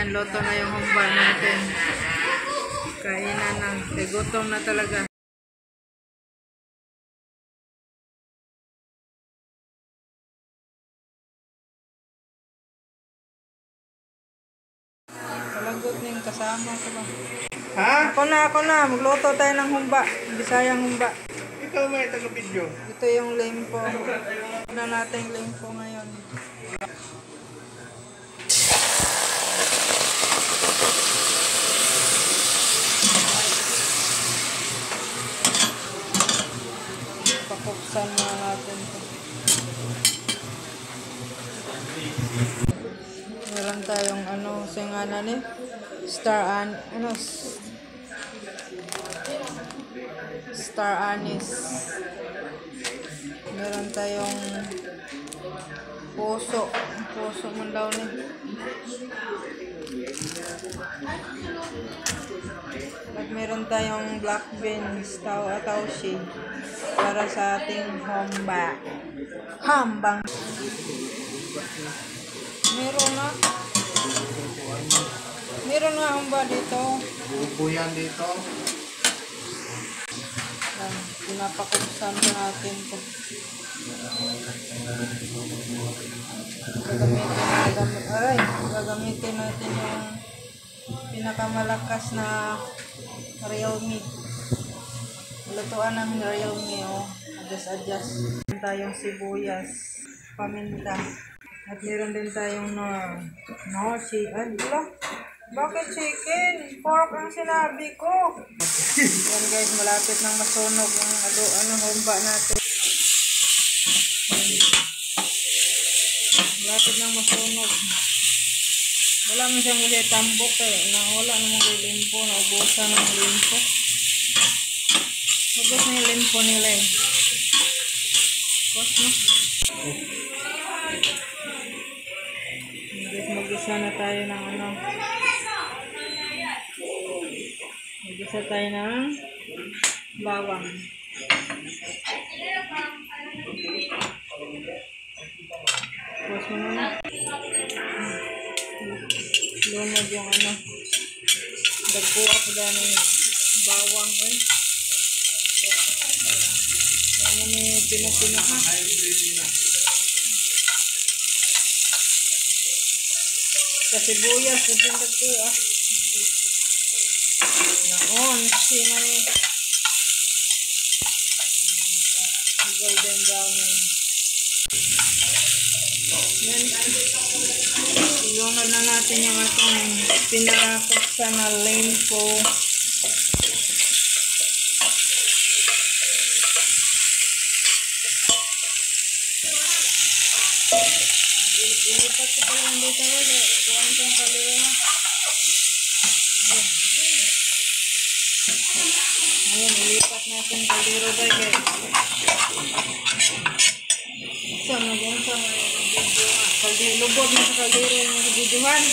Ayan, luto na yung humba natin. Kainan na. Gutom na talaga. Palagot na yung kasama ko ba? Ha? Ako na. Magluto tayo ng humba. Bisayang humba. Ikaw may taga-video. Ito yung limpo. Ano natin yung limpo ngayon? Pakuksan na natin ito. Meron tayong singanan eh. Star anise. Meron tayong puso. Puso man daw ni. At meron tayong black beans, taushi para sa ating humba. Hambang. Meron nga humba dito. Bubo yan dito. Pinapakuksan na natin ito. Gagamitin natin yung pinakamalakas na Realme. Lutuan ng Realme, oh. Adjust. Meron tayong sibuyas, paminta. At meron din tayong bakit chicken? Pork ang sinabi ko. Yan guys, malapit nang masunog yung humba natin. Malapit nang masunog. Wala mo siyang kasi tambok eh. Wala namang limpo. Naubusan ng limpo. Ubus na yung limpo nila eh. Ubus na. Mag-isa na tayo ng Mag-isa tayo ng bawang. Ubus mo na. Lunod yung dagpuak dyan ng bawang eh. May pino-pino ha. Sa sibuyas, yung dagpuak. Naon, may golden brown yun. Yan. Ilunod na natin yung ating pinakuksan na limpo. Ilipat ko pala yung dito ulit. Kuhaan ko yung kalira. Ayan, ilipat natin yung kaliro guys. Sama dyan sa video. Lubog na sa kaliro yung videohan.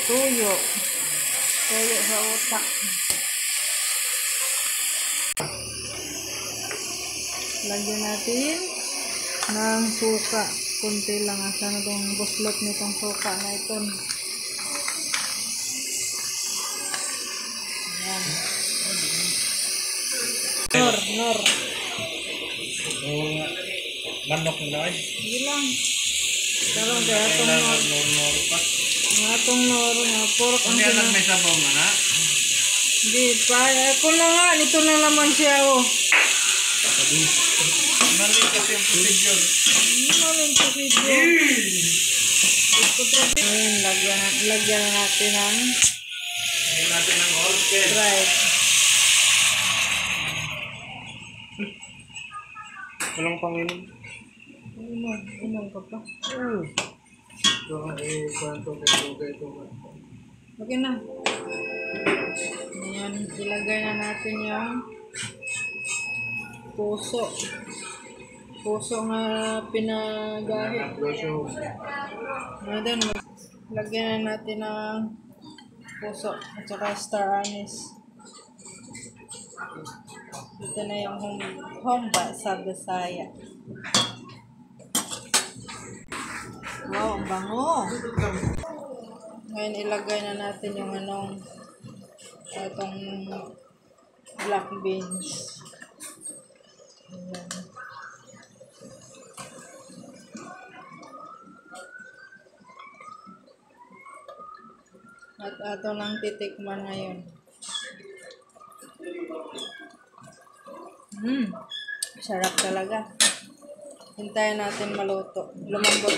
Tuyo sa utak. Lagyan natin ng suka. Kunti lang. Sana itong buslot nitong suka na ito. Ayan. Nor. Manok na ay? Hindi lang. Karong kaya itong nor pa. Itong nor nga. Pork ang ano yan may sabaw na na? Hindi pa. Ako na nga. Nito na naman siya oh. Mali kasi yung procedure. Maling procedure. Ngayon, lagyan na natin ng all spread. Right. Walang panginom. Inom ka pa. Okay na. Ayan, ilagay na natin yung puso. Puso nga pinagahit. Then, lagyan na natin ng puso at saka star anise. Ito na yung humba sa Bisaya. Wow, ang bango. Ngayon ilagay na natin yung itong black beans. Ayan. At ato lang titikman ngayon. Sarap talaga. Hintayin natin maluto. Lumambot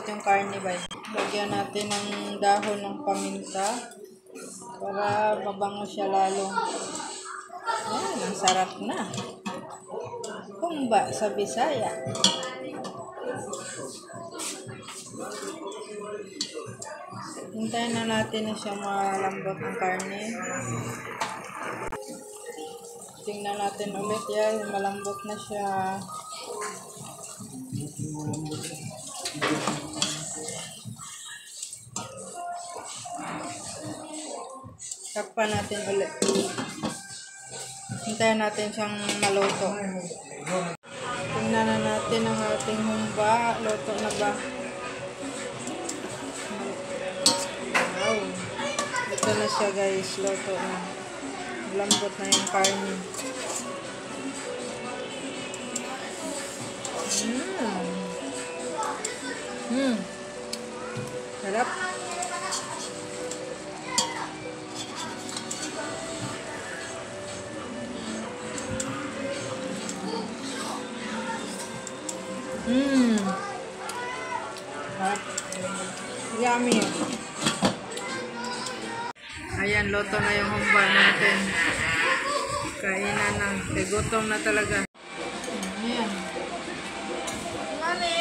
yung karne ba. Lagyan natin ng dahon ng paminta para mabango siya lalo. Ayan, ang sarap na. Humba sa Bisaya. Hintayin na natin na siya malambot ang karne. Tingnan natin ulit yan. Malambot na siya. Takpan natin ulit. Hintayin natin siyang maluto. Tingnan na natin ang ating humba. Luto na ba? Wow. Ito na siya guys. Luto na. Lambot na yung karne. Sarap. Yummy. Ayan, luto na yung humba natin. Kainan na. Gutom na talaga. Ayan. Mali!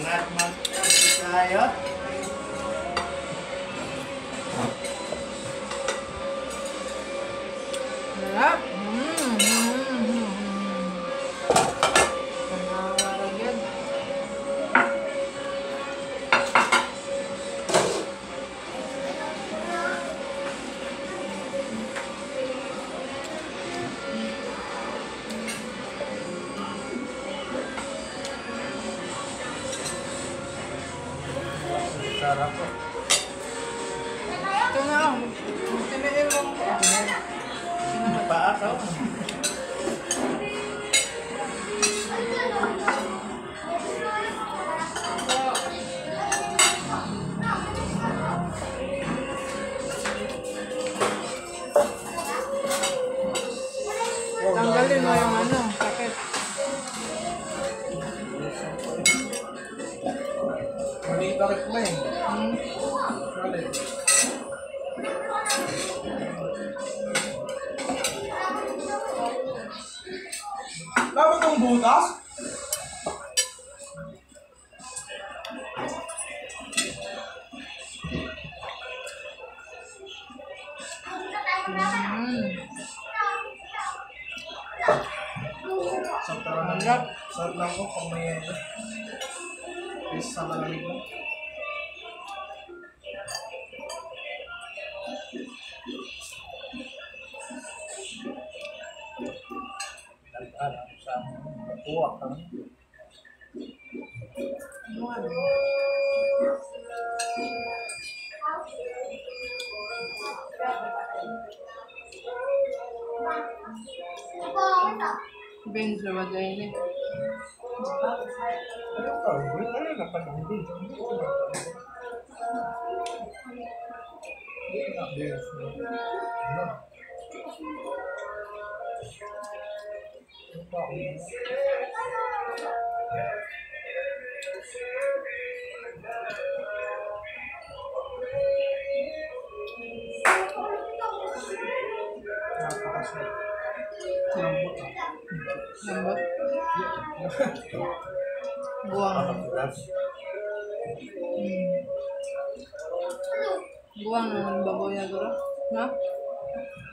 Nangat tayo. Sarap. Sarap po. Ito nga. Tinail mo ko. Paa ka. Tanggalin mo yung sakit. Bakit mo eh? Dapat ang butas? Sarap lang ko kung may isa malamig mo. Sa kuwak kami. Beans na ba dahil eh? Lambot. Lambot? Buwang. Buwang naman babaw niya duro. Na?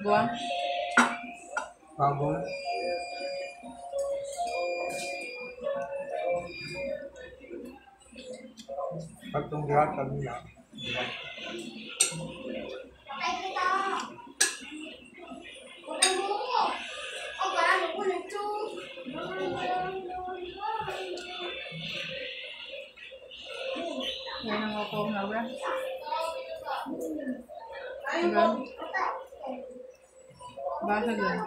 Buwang? Baboy. Katong lahat kanina. Yan ang ako na ba? Diba? Basa din.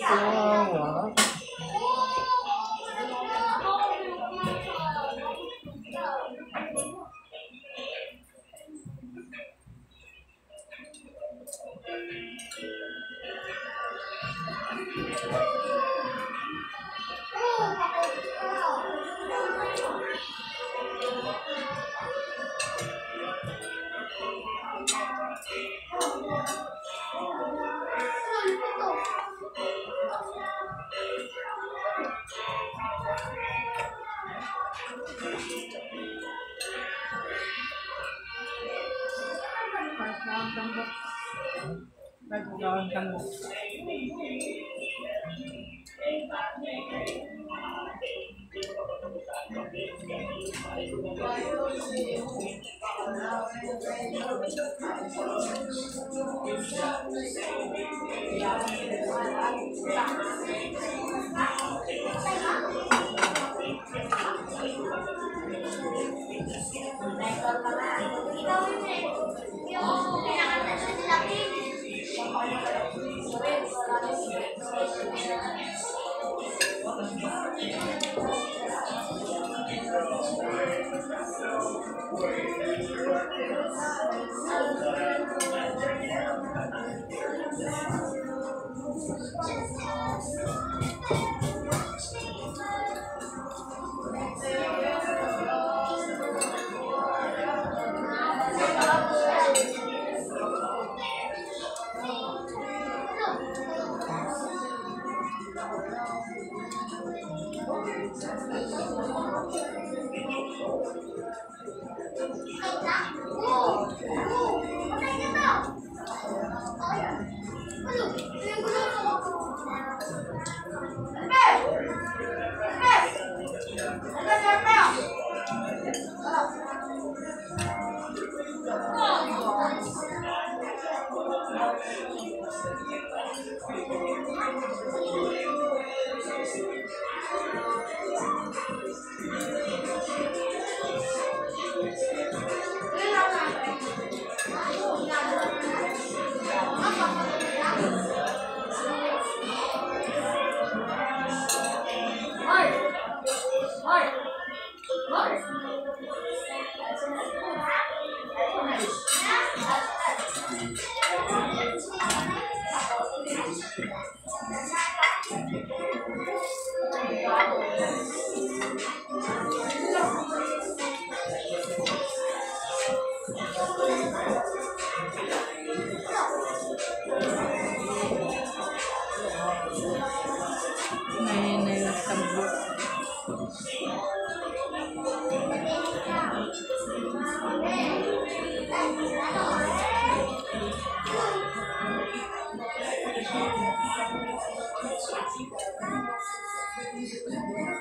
Kawawa. Nagkakaroon kang book.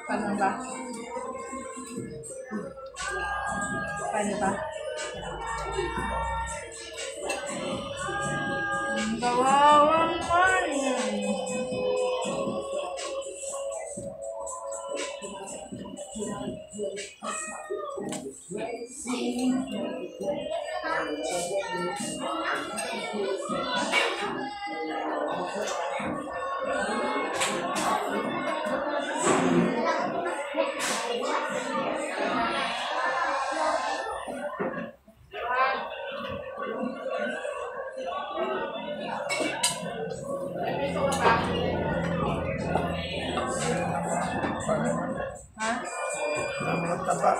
Paano ba? Paano ba? Kawawang man. Ha? Ang mga taba.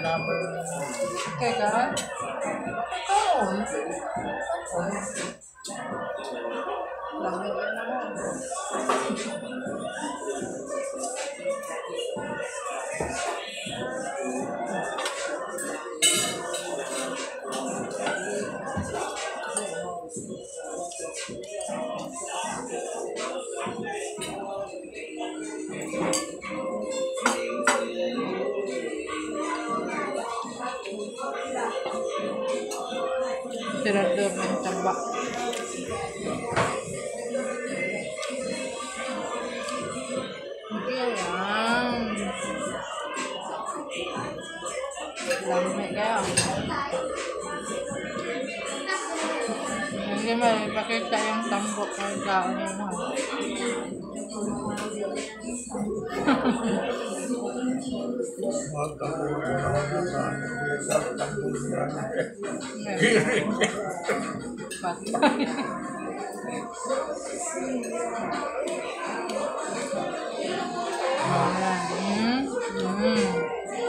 Number. Kaya ka? Oo. Lamig yan naman. Tirador ng taba. Iya yan. Lamig kaya. Hindi mo ipakita yung tambok ng tao niya na. Patay.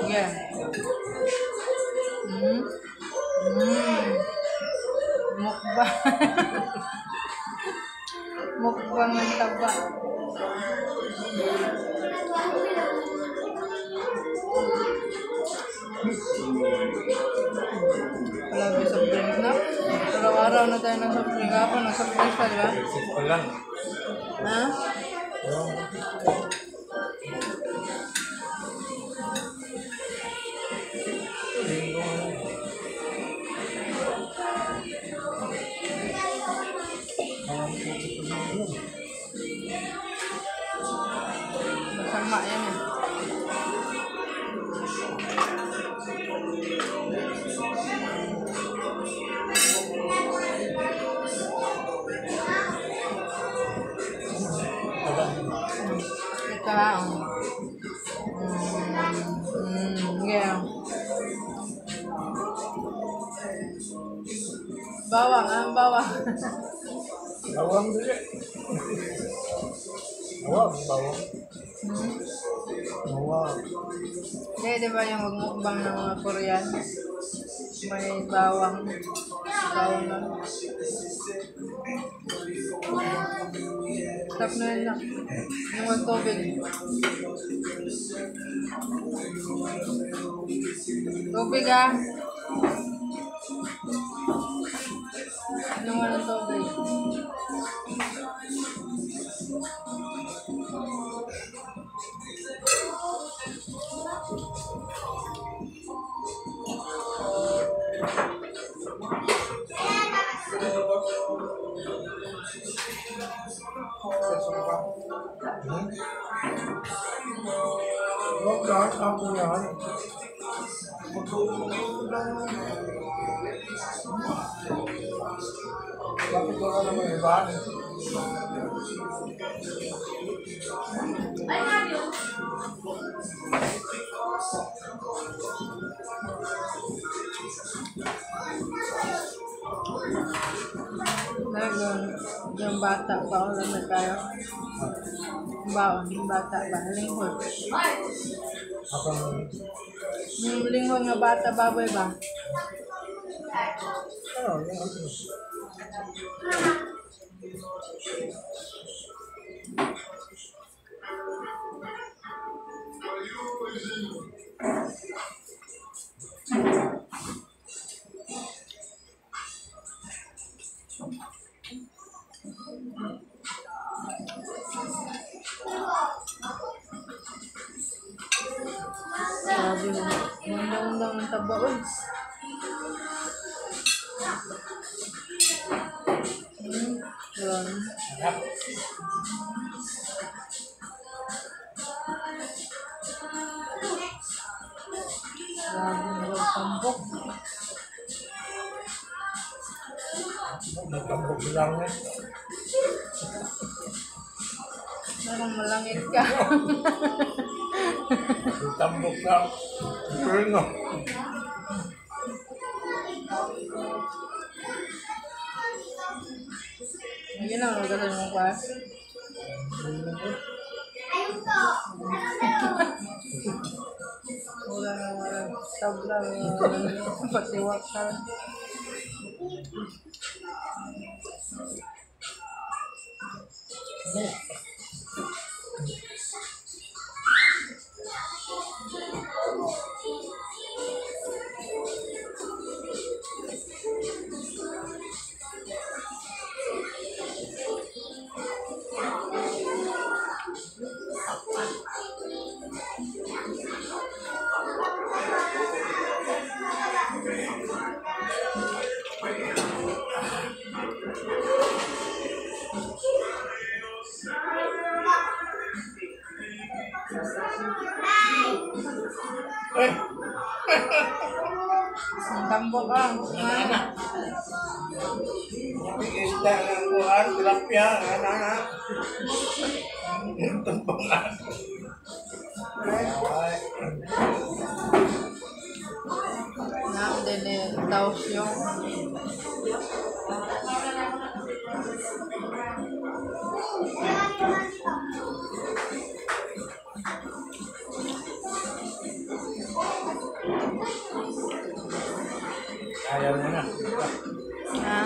Yeah. Mukbang. Mukbang ng taba. Palagi sa drink na. Araw-araw na tayo ng soft drink. Ako, nasa drink pa, di ba? Isip ko lang. Ha? Oo. Masama yan eh. Ika. Yeah. Bawang, bawang. Bawang dili. Bawang. Bawang. Di ba yung magmukbang ng mga Korean? May bawang. Bawang lang. Stop na yun lang. Yung ang tubig. Tubig ah. Yung ang tubig. Huwag ka, ako yan. Bakit wala naman iba? Yung bata pa ako lang tayo. Baon, yung bata ba? Linghod. Ako Yung linghod nga bata, baboy ba? yung ano. Sabi mo, undang-undang ng taba, uy. Yan. Sarap. Sabi mo, tambok. Nagtambok lang eh. Parang malangit ka. Nagtambok lang. Pero no. Hindi na, magaling mo pa. Wala tabla, patiwak ka. Eh, Ang tambok ka. anak. Isda ng kuhan, tilapia, anak. Tumbangan. Ay, Na, dili, taos yung. ayaw mo na. Ha?